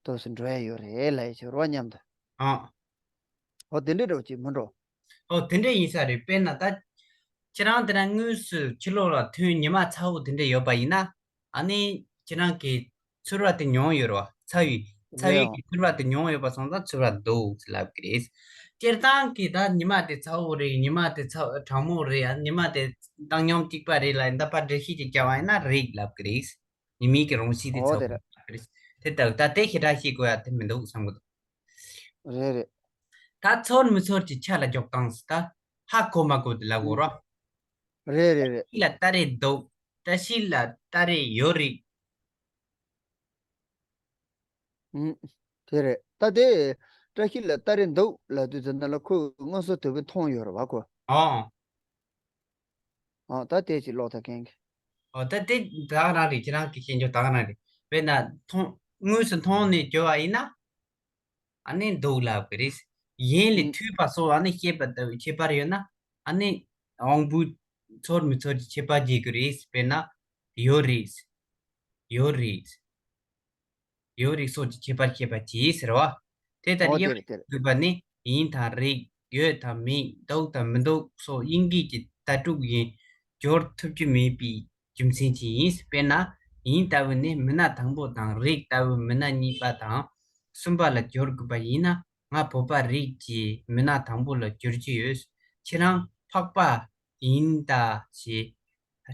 དུས་སུ་འགྲོ་ཡ་ཡོད་རེད་ལབ་ཡ་ཅིག་རེད་བ་མཉམ་དུ། ཨ། འོ་དེ་འདྲ་འདྲ་བོ་ཅིག་མི་འགྲོ། ཨོ་དེ་འདྲ་ཡིན་ས་རེད། དཔེར་ན་ད་ཁྱེད་རང་དེ་ན་དངོས་སུ་ཕྱི་ལོགས་ལ་ཐོན་ཉི་མ་ཚ་པོ་དེ་འདྲ་ཡོད་པ་ཡིན་ན། ཨ་ནི་ཁྱེད་རང་གིས་ཚོར་བ་དེ་མྱོང་ཡོད་རེད་བ། ཚ་བའི་ཚ་བའི་རེད་ཨང་། གི་ཚོར་བ་དེ་མྱོང་ཡོད་པ་སོང་ཙང་ཚོར་བ་འདུག་ལབ་གི་རེད། སྤྱིར་བཏང་གི་ད་ཉི་མ་དེ་ཚ་པོ་རེད། ཉི་མ་དེ་ཚ་གྲང་མོ་རེད། ཨ་ཉི་མ་དེ་བཏང་སྙོམས་གཅིག་པ་རེད་ལབ་ད་པར་འགྲེལ་བཤད་ཅིག་བརྒྱབ་པ་ཡིན་ན་རེད་ལབ་གི་རེད། ཉི་མའི་གི་རང་གཤིས་དེ་ཨོ་ཚ་དེ་པོ་རེད། རེད། དེ་ལྟ་བུ་ད་དེ་ཞེ་དྲག་ཤེས་དགོས་ཡ་དེ་མི་འདུག་བསམ་གི་འདུག་རེད་རེད། ད་ཚོར་མི་ཚོར་གྱི་ཆ་ལ་འཇོག་སྟངས་སུ་ད་ཧ་གོ་མ་གོ་དེ་ལ་གོ་རོགས། རེད་རེད་རེད། བཀྲ་ཤིས་ལ་ད་རེས་འདུག་བཀྲ་ཤིས་ལ་ད་རེས་ཡོད་རེད། ཨུམ། དེ་རེད། ད་དེ་བཀྲ་ཤིས་ལ་ད་རེས་འདུག་ལབ་དུས་ཙམ་ན་ལ་ཁོས་དངོས་སུ་དེ་བས་མཐོང་ཡོད་རེད་བ་ཁོ། ཨོ། ཨོ་ད་དེ་ཅིག་ཀློག་ད་མཁན་གྱི། ཨོ་ད་དེ་ད་ག་རང་རེད། ཁྱེད་རང་གི་ཤེས་འཇོག་ད་ག་རང་རེད། དཔེར་ན་མཐོང་དངོས་སུ་མཐོང་ནས་བརྗོད་པ་ཡིན་ན། ཨ་ནི་འདུག་ལབ་གི་རེད། གཞན་ལས་ཨུམ། ཐོས་པ་སོགས་ཨ་ནི་ཤེས་པ་ལྟ་བུའི་ཁྱད་པར་ཡོད་ན། ཨ་ནི་དབང་པོའི་ཚོར་མི་ཚོར་གྱི་ཁྱད་པར་འབྱེད་གི་རེད། དཔེར་ན་ཡོད་རེད། ཡོད་རེད། ཡོད་རེད་སོགས་ཀྱི་ཁྱད་པར་ཤེས་པ་གྱིས་ཟེར་བ། དེ་ལྟར་ཨོ་དབྱེ་དེ་རེད་དེ་བ་རེད། དགོས་པ་ནི་ཡིན་དང་རེད། ཡོད་དང་མེད། འདུག་དང་མི་འདུག་སོགས་དབྱིན་སྐད་ཀྱི་ལྟ་གྲུབ་བཞིན་སྦྱོར་ཐུབ་ཀྱི་མེད་པའི་རྒྱུ་མཚན་གྱིས་ཡིན། དཔེར་ན་ཡིན་ལྟ་བུ་ནི་མི་སྣ་དང་པོ་དང་རེད་ལྟ་བུ་མི་སྣ་གཉིས་པ་དང་གསུམ་པ་ལ་སྦྱོར་དགོས་པ་ཡིན་ན། ང་བོད་པ་རེད་ཅེས་མི་སྣ་དང་པོ་ལ་སྦྱོར་གྱི་ཡོད། ཁྱེད་རང་འཕགས་པ་ཡིན་ད་ཞེས།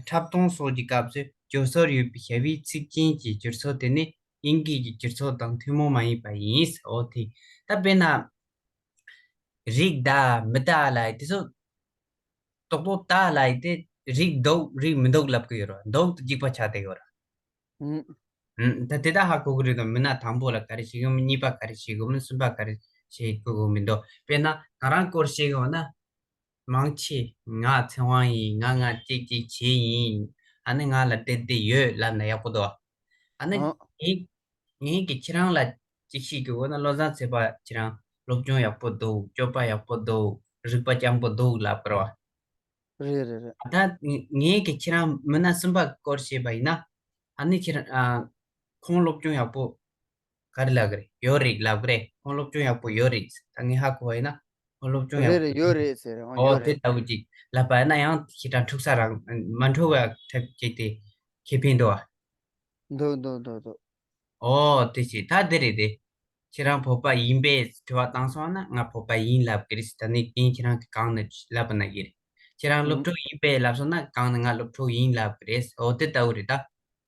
འཁྲབ་སྟོན་སོགས་ཀྱི་སྐབས་སུ་བརྗོད་སྲོལ་ཡོད་པའི་བྱ་བའི་ཚིག་ཅན་གྱི་བསྒྱུར་སྲོལ་དེ་ནི་དབྱིན་སྐད་ཀྱི་བསྒྱུར་སྲོལ་དང་ཐུན་མོང་མ་ཡིན་པ་ཡིན། འོ་དེ། ད་དཔེར་ན། རེད་ད་མི་ད་ལ་དེ་ཚོ་རྡོག་རྡོག་ད་ལ་དེ་རེད་འདུག་རེད་མི་འདུག་ལབ་གི་ཡོད་ར། འདུག་ཏུ་འཇིགས་པ་ཆགས་བསྡད་ཡོད་ར། ཨུམ། ཨུམ། ད་དེ་དག་ཧ་གོ་གི་རེད་དོ། མི་སྣ་དང་པོ་ལ་ག་རེ་བྱེད་དགོས་མིན། གཉིས་པ་ག་རེ་བྱེད་དགོས་མིན། གསུམ་པ་ག་རེ་བྱེད་དགོས་མིན་འདུག་དཔེར་ན་ང་རང་སྐོར་བཤད་གི་ཡོད་ན། མང་ཆེ་ང་ཚེ་དབང་ཡིན། ང་ང་ཅིག་ཅིག་བྱས་ཡིན། ཨ་ནི་ང་ལ་དེ་དེ་ཡོད་ལབ་ན་ཡག་པོ་འདུག་ཨ་ནི་ཨ། ངས་ངས་ཀྱིས་ཁྱེད་རང་ལ་ཅིག་བཤད་དགོས་ན། བློ་བཟང་ཚེ་དཔག་ཁྱེད་རང་སློབ་སྦྱོང་ཡག་པོ་འདུག་སྤྱོད་པ་ཡག་པོ་འདུག་རིག་པ་སྐྱང་པོ་འདུག་ལབ་དགོས་ར། རེད་རེད་རེད། ད་ངས་ཀྱིས་ཁྱེད་རང་མི་སྣ་གསུམ་པ་སྐོར་བཤད་པ་ཡིན་ན། ཨ་ནི་ཁྱེད་རང་ཨ། ཁོང་སློབ་སྦྱོང་ཡག་པོ། ག་རེ་ལབ་གི་རེད། ཡོད་རེད་ལབ་གི་རེད། ཁོང་སློབ་སྦྱོང་ཡག་པོ་ཡོད་རེད། ད་ངས་ཧ་གོ་བ་ཡིན་ན་ཁོང་སློབ་སྦྱོང་ཡག་རེད་པོ་རེད། ཡོད་རེད་ཟེར། ཨོ་ཡོད་ཨོ་དེ་རེད། ལྟ་བུ་ཅིག་ལབ་པ་ཡིན་ན་ཡང་ཁྱེད་རང་འཁྲུག་ས་རང་མ་འགྲོ་བ་ཐབས་ཅིག་དེ་ཁེ་ཕན་འདུག་ཨ། འདུག་འདུག་འདུག་འདུག་ཨོ་དེ་ཅིག་ད་དེ་རེད་དེ། ཁྱེད་རང་བོད་པ་ཡིན་པས་དྲི་བ་བཏང་སོང་ན་ང་བོད་པ་ཡིན་ལབ་གི་རེད། ད་ནི་རྐྱེན་ཁྱེད་རང་གི་གང་ནས་ལབ་པ་ན་ཡིན། ཁྱེད་རང་སློབ་ཕྲུག་ཡིན་པས་ལབ་སོང་ན་གང་ནས་ང་སློབ་ཕྲུག་ཡིན་ལབ་གི་རེད། ཨོ་དེ་ལྟ་བུ་རེད་ད།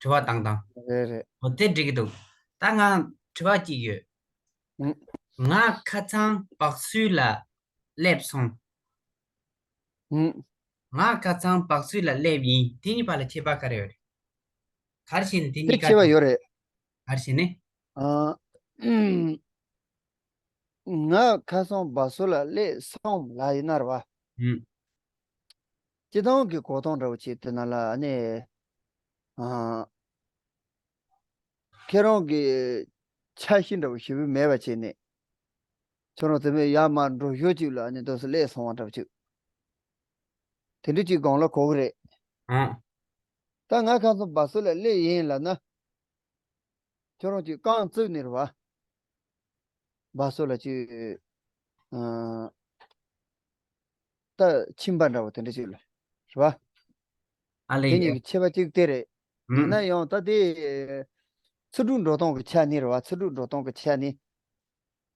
དྲི་བ་བཏང་བཏང་། རེད་རེད། ཨོ་དེ་འགྲིག་གི་འདུག་ད་ང་དྲི་བ་གཅིག་ཡོད། ཨུ། ང་ཁ་སང་བག་སུ་ལ་སླེབས་སོང་། ཨུ། ང་ཁ་སང་བག་སུ་ལ་སླེབས་ཡིན། དེ་གཉིས་བར་ལ་ཁྱད་པར་ག་རེ་ཡོད་རེད། ག་རེ་བྱས་ནས་དེ་དེ་གཉིས་ཀ་ཁྱད་པར་ཡོད་རེད། ག་རེ་བྱས་ནས། ཨ། ཨུམ། ང་ཁ་སང་བག་སུ་ལ་སླེབས་སོང་ལབ་ཡིན་ན་རེད་བ། ཨུམ། སྤྱི་བཏང་གི་གོ་སྟངས་འདྲ་བོ་བྱས་དེ་ན་ལ་ཨ་ནི། ཨ། ཁྱེད་རང་གི་འཆར་གཞི་འདྲ་བོ་ཞེ་པོ་མེད་པ་བྱས་ནས། ཁྱོད་རང་དེ་མོ་ཡར་མར་འགྲོ་ཞོར་ཅིག་ལ་ཨ་ནི་འདུག་སེ་སླེབས་སོང་བ་འདྲ་བོ་ཅིག་དེ་འདྲ་ཅིག་གོང་ལ་གོ་གི་རེད། ཨང་། ད་ང་ཁ་སང་བག་སུ་ལ་སླེབས་ཡིན་ལབ་ན། ཁྱོད་རང་ཅིག་རྐང་བཙུགས་ནས་རེད་བ། བག་སུ་ལ་ཅིག་ཨ། ད་ཕྱིན་པ་འདྲ་བོ་དེ་འདྲ་ཅིག་ལ། རེད་བ། ཨ་ལེ། དེ་གཉིས་ཀྱི་ཁྱད་པར་གཅིག་དེ་རེད། ཨུམ། ཡིན་ན་ཡང་ད་དེ། ཚུར་འགྲོ་སྟངས་ཀྱི་ཆ་ནས་རེད་བ། ཚུར་འགྲོ་སྟངས་ཀྱི་ཆ་ནས།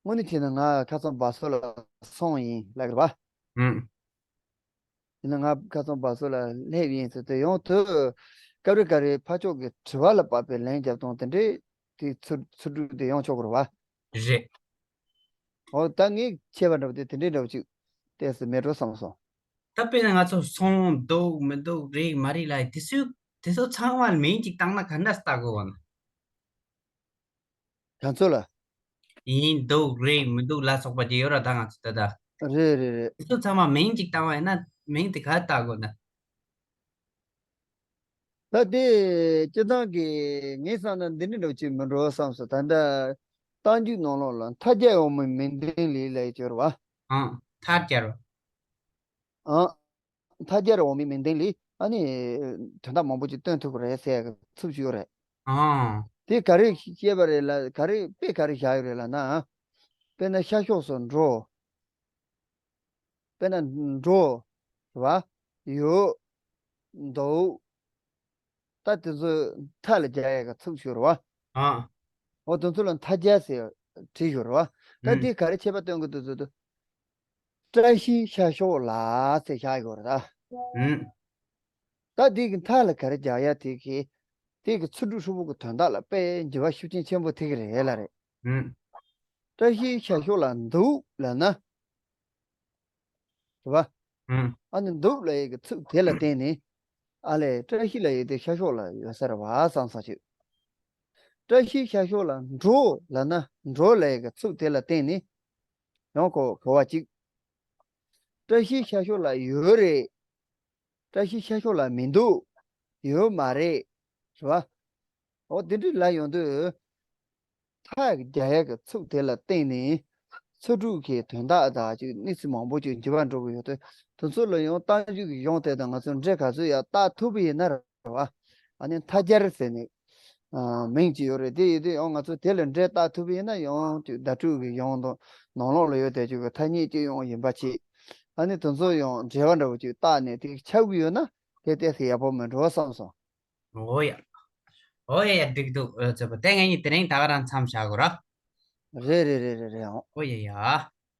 དངོས་གནས་བྱས་ན་ང་ཁ་སང་བག་སུ་ལ་སོང་ཡིན་ལབ་རེད་བ། ཨུམ། ཡིན་ན་ང་ཁ་སང་བག་སུ་ལ་སླེབས་ཡིན་ཟེར་ཏེ་ཡང་དུ། སྐབས་རེ་སྐབས་རེ་ཕར་ཕྱོགས་ཀྱི་དྲི་བ་ལ་དཔག་པའི་ལན་རྒྱབ་སྟངས་དེ་འདྲས་དེ་ཚུར་ཚུར་འགྲོ་དེ་ཡང་ཆོག་གི་རེད་བ། རེད། འོ་ད་ངས་ཁྱད་པར་འདྲ་བོ་དེ་དེ་འདྲའི་འདྲ་བོ་ཅིག་ཏོག་ཙམ་མེད་འགྲོ་བསམ་སོང་། ད་དཔེར་ན་ང་ཚོ་སོང་འདུག་མི་འདུག་རེད་མ་རེད་ལ་དེ་ཚོ་དེ་ཚོ་ཚང་མ་ལ་མིང་ཅིག་བཏགས་ན་ག་འདྲ་བཏགས་དགོས་བ་ན། གང་ཚོ་ལ། ཡིན་འདུག་རེད་མི་འདུག་ལ་སོགས་པ་ཅིག་ཡོད་ར་ད་ང་ཚོ་ད་ལྟ། རེད་རེད་རེད། དེ་ཚོ་ཚང་མ་མིང་ཅིག་བཏགས་པ་ཡིན་ན་མིང་དེ་ག་བཏགས་དགོས་ན། ད་དེ་སྤྱི་བཏང་གི་ངས་བསམ་ན་འདི་འདྲ་འདྲ་བོ་ཅིག་མི་འགྲོ་བསམ་སོང་། ད་ལྟ་རྟགས་འཇུག་ནང་ལོགས་ལ་མཐའ་རྒྱལ་འོག་མའི་མིང་ལྡན་ལས་ལབ་ཡོད་རེད་བ། ཨང་། མཐའ་རྒྱལ་རོ། ཨང་། མཐའ་རྒྱལ་འོག་མའི་མིང་ལྡན་ལས་ཨ་ནི་དོན་དག་མང་པོ་ཅིག་སྟོན་ཐུབ་ཀྱི་རེད་ཟེར་ཡག་གི་ཚུལ་ཞིག་ཡོད་རེད། ཨང་། དེ་ག་རེ་བཤད་པ་རེད་ལ་ག་རེ་དཔེ་ག་རེ་བཞག་ཡོད་རེད་ལབ་ན། དཔེར་ན་ཤར་ཕྱོགས་སུ་འགྲོ། དཔེར་ན་འགྲོ། རེད་བ། ཡོད། འདུག་ད་དེ་ཚོ་མཐའ་ལ་རྒྱག་ཡག་གི་ཚིག་ཞིག་རེད་བ། ཨ། འོ་དེ་ཚོ་ལ་མཐའ་རྒྱལ་ཟེར་བྲིས་ཡོད་རེད་བ། ད་ཨུམ། དེ་ག་རེ་ཁྱད་པར་སྟོན་གི་འདུག་ཟེར་དུས། བཀྲ་ཤིས་ཤར་ཕྱོགས་ལ་ཟེར་བཞག་ཡོད་རེད་ད། ཨུམ། ད་དེ་གི་མཐའ་ལ་ག་རེ་རྒྱག་ཡ་དེ་གི། དེ་གི་ཚིག་གྲོགས་ཧྲིལ་པོ་གི་དོན་དག་ལ་དཔེ་འགྱུར་བ་ཤུགས་རྐྱེན་ཆེན་པོ་ཐེབས་ཀྱི་རེད་ལ་རེད། ཨུམ། བཀྲ་ཤིས་ཤར་ཕྱོགས་ལ་འདུག་ལབ་ན། རེད་བ། ཨུམ། ཨ་ནི་འདུག་ལབ་ཡས་ཀྱི་ཚིག་དེ་ལ་བརྟེན་ནས། ཨ་ལས་བཀྲ་ཤིས་ལབ་ཡས་དེ་ཤར་ཕྱོགས་ལ་ཡོད་ས་རེད་བ་བསམ་སོང་ཅིག་བཀྲ་ཤིས་ཤར་ཕྱོགས་ལ་འགྲོ་ལབ་ན་འགྲོ་ལབ་ཡས་ཀྱི་ཚིག་དེ་ལ་བརྟེན་ནས། ཡང་གོ་གོ་བ་གཅིག་བཀྲ་ཤིས་ཤར་ཕྱོགས་ལ་ཡོད་རེད། བཀྲ་ཤིས་ཤར་ཕྱོགས་ལ་མི་འདུག་ཡོད་མ་རེད། རེད་བ། འོ་དེ་འདྲ་ལབ་ཡོང་དུས། མཐའ་རྒྱག་ཡག་གི་ཚིག་དེ་ལ་བརྟེན་ནས་ཚིག་གྲོགས་ཀྱི་དོན་དག་དང་ཅིག་གནས་ཚུལ་མང་པོ་ཅིག་འགྱུར་བ་འགྲོ་གི་ཡོད་དུས། དེ་ཚོ་ལ་ཡང་རྟགས་འཇུག་གི་གཞུང་དེ་དང་ང་ཚོ་འགྲེལ་ག་ཚོད་ཡང་བཏགས་ཐུབ་པ་ཡིན་ན་རེད་བ། ཨ་ནི་མཐའ་རྒྱལ་ཟེར་ནས་ཨ་མིང་ཅིག་ཡོད་རེད། དེ་ཡིན་དུས་ཡང་ང་ཚོ་དེ་ལ་འགྲེལ་བཏགས་ཐུབ་པ་ཡིན་ན་ཡང་ཅིག་བརྡ་སྤྲོད་ཀྱི་གཞུང་དང་ནང་ལོགས་ལ་ཡོད་དེ་ཅིག་གི་ཐ་སྙད་ཅིག་ཡང་ཡིན་པ་བྱས། ཨ་ནི་དེ་ཚོ་ཡང་འགྲེལ་པ་འདྲ་བོ་ཅིག་བཏགས་ནས་དེ་ཆགས་ཀྱི་ཡོད་ན་དེ་ཏོག་ཙམ་ཡག་པོ་མི་འགྲོ་བསམ་སོང་། འོ་ཡ། འོ་ཡ་ཡ་འགྲིག་འདུག་ཨོ་ཙི་པོ་དེ་ངེད་གཉིས་དེ་རིང་ད་ག་རང་མཚམས་བཞག་དགོས་ར། རེད་རེད་རེད་རེད་རེད་ཨང་། འོ་ཡ་ཡ།